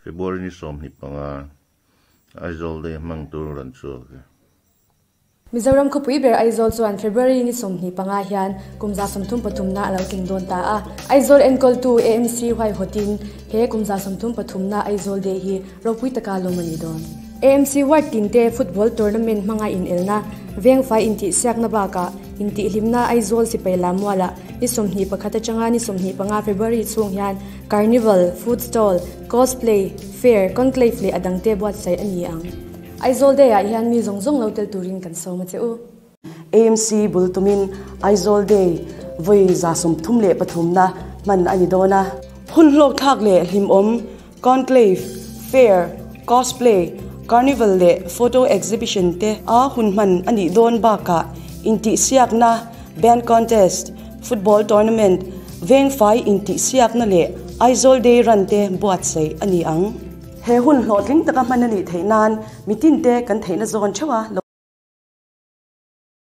February ni 25 Aizawl Day hmang tur an chhuak e. Mizoram khawpui ber Aizawl chuan February ni 25 hian kum 33 na a lo tling dawn ta a. Aizawl enkawltu AMC huaihawtin he kum 33 na Aizawl Day hi ropui taka lawm a ni dawn. AMC ward tin te football tournament hmanga inelna, vengfai intihsiakna bakah intihhlimna Aizawl sipai lammualah ni 21 atanga ni 25 February chhung hian Carnival, Food Stall, Cosplay, Fair, Conclave leh a dangte buatsaih a ni ang. Aizawl Day ah hian mi zawng zawng lo tel turin kan sawm a che u. AMC bul tumin Aizawl Day vawi 33 na hman a ni dawn a. Hun hlawk thlak leh hlimawm Conclave, Fair, Cosplay, Carnival leh Photo Exhibition te a hun hman a nih dawn bakah intihsiakna, Band Contest, Football Tournament, vengfai intihsiakna leh Aizawl Day Run te buatsaih a ni ang. He hun hlawhtling taka hman a nih theih nan mitin te kan theihna zawn theuh a.